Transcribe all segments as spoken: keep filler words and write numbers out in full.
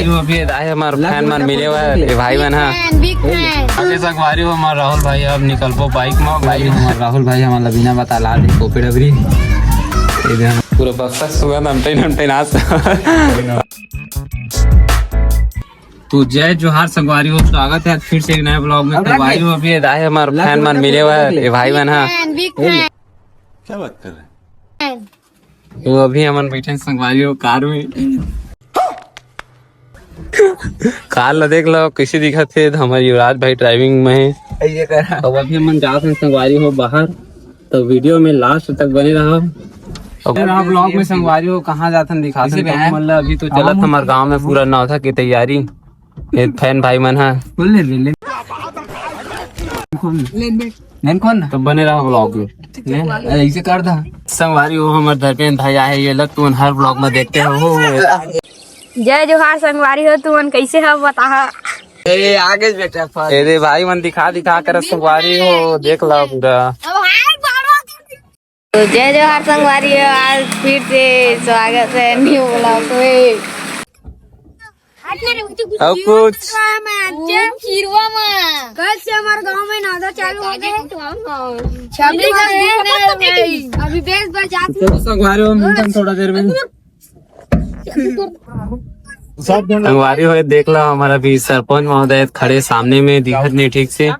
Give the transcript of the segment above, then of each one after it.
वो भी आए हमार फैन मन मिले हुआ है, ये भाई मन हा। Big fan, big fan। अरे संगवारी हो, हमार राहुल भाई अब निकलबो बाइक में। भाई हमार राहुल भाई हमार लबीना बता ला दे कोपे डबरी। ये दे हम पूरा बक्सा सुबह नमटई नमटई नाच। तो जय जोहार संगवारी हो, स्वागत है फिर से एक नए ब्लॉग में। संगवारी हो, अभी आए हमार फैन मन मिले हुआ है, ये भाई मन हा। Big fan, big fan। क्या बात कर रहे हैं? तो अभी हमन बैठे हैं संगवारी हो कार में। कार ला देख लो कैसे दिखत हे, हमर युवराज भाई ड्राइविंग में है। ये कर। अब अभी हमन जात हन संगवारी हो बाहर, तो वीडियो में लास्ट तक बने रहा। अगर आप ब्लॉग में संगवारी हो कहाँ जात हन दिखात हन, तो हमन ला अभी तो चलत हमर गांव में पूरा नवधा के तैयारी। ये फैन भाई मन हा। बोल ले, ले, ले। लेन खोल ना। तो बने रहा ब्लॉग में। ले, अरे इसे कर दा। संगवारी हो हमर धर्मेंद्र भाई आए, ये लग तुम हर ब्लॉग में देखते हो। जय जोहार संगवारी हो, तुमन कैसे हो बताहा? ए, आगे बेटा, फल। ए दे भाई मन दिखा दिखा कर संगवारी हो, देख ला पूरा। अब हाय बाड़ो। तो जय जोहार संगवारी हो, आज फिर से स्वागत है न्यू ब्लॉग में। अउ कुछ? खीरवा में। कल से हमारे गांव में नवधा चालू हो गए। छब्बीस अभी बेस बजाते। चलो संगवारी हो, मिलते हैं थोड़ा देर में। संगवारी हो, देख लो, हमारा भी सरपंच महोदय खड़े सामने में, दिखत नहीं ठीक से।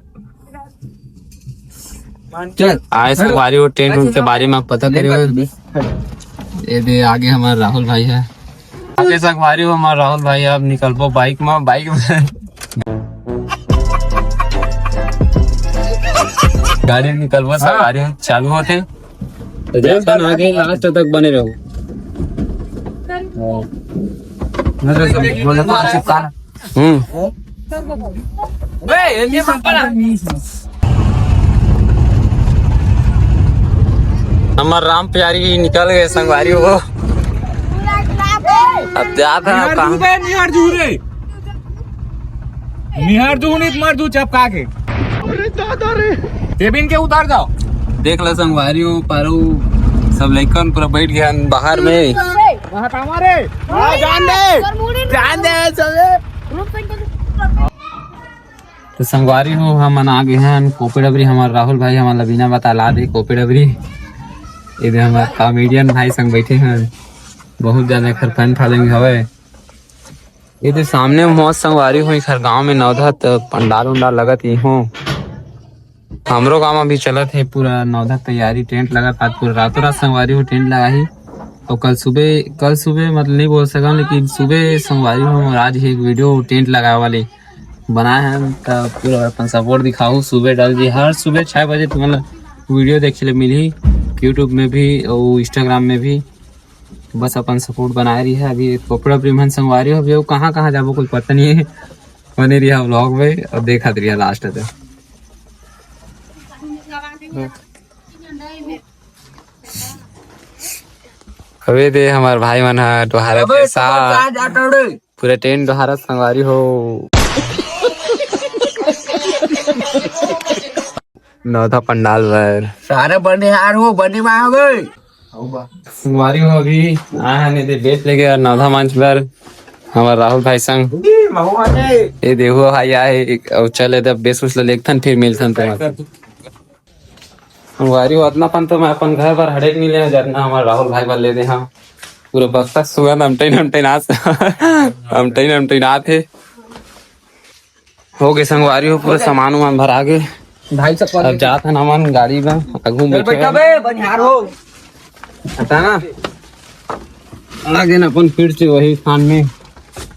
चल। आए संगवारी हो, टेंट उंट के बारे में पता करे हो। ये दे आगे हमारा राहुल भाई है। आगे संगवारी हो, हमारा राहुल भाई, अब निकलबो बाइक में, बाइक में। गाड़ी में निकलबो, संगवारी हो, चालू होते। तो जब तक आगे लास्ट तक बने रहो। हम्म। हमार राम प्यारी निकल गए संगवारी हो। अब जात है निहार कहाँ? जू बे, निहार जू रे। निहार जू नित मार जू चपका के। अरे दादा रे। केबिन के उतार जाओ। देख लो संगवारी हो, पारू सब लइकन पूरा बैठ गया बाहर में। वहाँ काम रे। हाँ, जान दे। जान दे, चले। तो संगवारी हो, हमन आ गए हैं कोपे डबरी। हमार राहुल भाई हमार लबीना बता ला दे कोपे डबरी। ये दे हमार कॉमेडियन भाई संग बैठे हैं, बहुत ज्यादा एखर फैन फॉलोइंग हवे। ये दे सामने मौत संगवारी हो, एखर गांव में नवधा त पंडाल उंडाल लगत ही हो। हमरो गांव में भी चलत हे पूरा नवधा तैयारी, टेंट लगत आज पूरा रातों रात संगवारी हो टेंट लगा ही। और कल सुबह, कल सुबह मतलब नहीं बोल सका, लेकिन सुबह संगवारी हो आज ही एक वीडियो टेंट लगाए वाले बनाए हैं, त पूरा अपन सपोर्ट दिखाहू। सुबह डाल दी, हर सुबह छः बजे तुमन ला वीडियो देखे ले मिलही, YouTube में भी और Instagram में भी। बस अपन सपोर्ट बनाए रही है। अभी कोपड़ा प्रेमन संगवारी हो, अभी वो कहाँ कहाँ जाबो कोई पता नहीं है। बने रही है व्लॉग में और देखत रही है लास्ट तक। अबे दे हमार भाई मन ह डोहारा अबे के साथ। कहाँ जाता रे? पूरा टेंट डोहारा संगवारी हो। नौधा पंडाल बर। सारे बनिहार हो, बनी माँ हो गए। संगवारी हो अभी आए हैं, नहीं दे बेस लेके और नौधा मंच बर हमार राहुल भाई संग। ए, महुआ ने। ए, देहुआ भाई आए, एक, और चले तब बेस उस लेथन, फिर मिलथन तुम्हारे। संगवारी हो, अतना पन तो मैं अपन घर बर हड़ेक नहीं ले, जतना हमार राहुल भाई बर ले दे। हाँ, पूरा बस्ता सुगंध अमटई नमटई नाच, अमटई नमटई नाच है। हो गए संगवारी हो, पूरा सामान उमान भरा गे। ढाई सौ अब जात हन हमन गाड़ी में, आगू में चल बैठा बे, बनिहार हो। हटा ना। आ गए ना अपन फिर से वही स्थान में।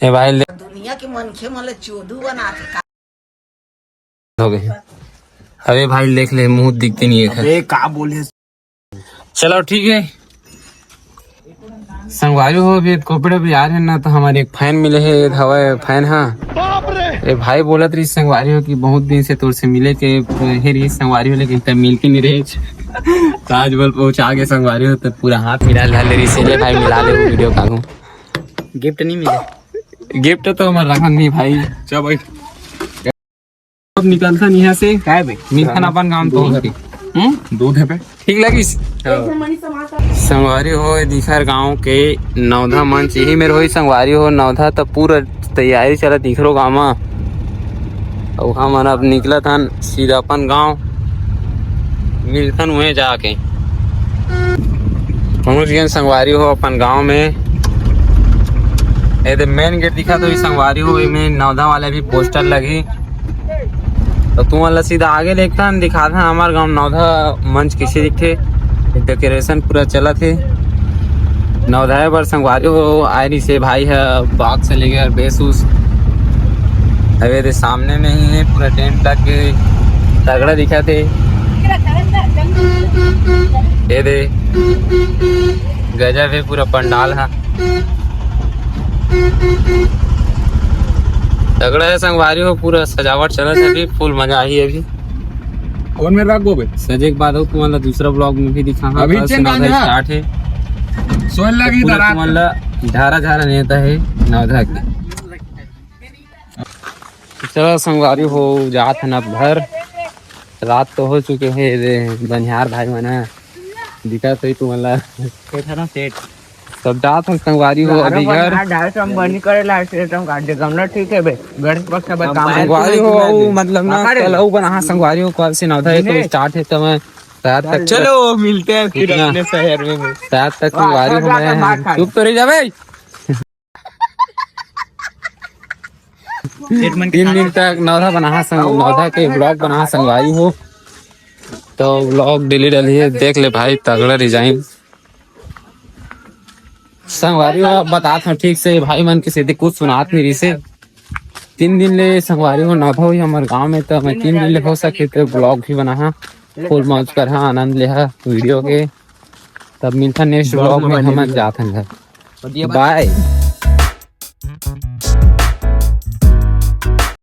ए भाई ले। दुनिया के मनखे मन ल चोदू बना के हो गए। अबे भाई देख ले, मुंह दिखते नहीं है। अबे का बोले? चलो ठीक है। संगवारी हो, अभी कोपड़े भी आ रहे हैं ना, तो हमारे एक फैन मिले हैं, एक हवा फैन। हाँ, बाप रे। ए भाई बोलत रही संगवारी हो कि बहुत दिन से तोर से मिले के हे रही संगवारी हो, लेकिन तब मिलती नहीं रही। तो आज बोल पहुंचा के संगवारी हो, तो पूरा हाथ मिला ला ले रही से। ले भाई मिला ले वीडियो का। गिफ्ट नहीं मिले। गिफ्ट तो हमारा रखन नहीं भाई। चल भाई। अब निकलता नहीं यहाँ से। काय बे? निकलता ना अपन गांव तो दूध होती। हम्म? दूध है बे। ठीक लगिस? संगवारी हो, दिखर गांव के नौधा मंच, यही मेरे होई संगवारी हो, नौधा तो पूरा तैयारी चलत इखरो गाँव म। अउ हमन अब निकलत हन सीधा अपन गाँव, मिलथन उहें जाके। पहुँच गेन संगवारी हो अपन गाँव में। ए दे मेन गेट दिखत होही संगवारी हो, एमे नवधा वाला भी पोस्टर लगही। तो तुमन ला सीधा आगे देखथन, दिखाथन हमर गाँव नवधा मंच कइसे दिखथे। डेकोरेशन पूरा चलत हे। नवधा बर संगवारी हो आए रहिसे भाई ह, बॉक्स ले गे बेस उस। अबे दे सामने में ही है, पूरा टेंट लग के तगड़ा दिखत हे। ये दे गजब है पूरा पंडाल हा। तगड़ा है संगवारी हो, पूरा सजावट चलत है अभी, फुल मजा आही अभी। कौन में रख गोबे? सजे के बाद हो तुमन ला दूसरा ब्लॉग में भी दिखाहा। अभी बस चेंज नवधा आ जा। स्टार्ट है। सोन लगी पूरा दरात। तुमन ला झारा झारा नेता है नवधा के। चलो संगवारी हो, जात हन अब घर। रात तो हो चुके हे रे बनिहार भाई मन ह। दिखत होही तुमन ला। सेठ है ना, सेठ। तब जात हन संगवारी हो अभी घर। डायरेक्ट हम बनी करे ला, सेठ हम काट दे, गमला ठीक है बे। गणेश पक्ष बर काम है। संगवारी हो, अउ मतलब ना, पकड़। कल अउ बनाहा संगवारी हो, कल से नवधा एक नहीं। स्टार्ट है, तो मैं रात तक चलो, मिलते हैं फिर कितना? अपने शहर में। रात तक संगवारी हो, मैं चुप तो रह जाबे। तीन दिन तक नवधा बनाहा संग, नवधा के ब्लॉग बनाहा संगवारी हो, तो ब्लॉग डिलीट डली है। देख ले भाई, तगड़ा डिजाइन। संगवारी हो, अब बतात हूँ ठीक से, भाई मन के सीधे कुछ सुनात नहीं रहिसे। तीन दिन ले संगवारी हो नवधा होही हमर गांव में, तो मैं तीन दिन ले हो सके तो ब्लॉग भी बनाहा, फुल मौज करहा, आनंद लेहा वीडियो के। तब मिलथा नेक्स्ट ब्लॉग ब्लॉग में, में हमन जात हन घर। बाय।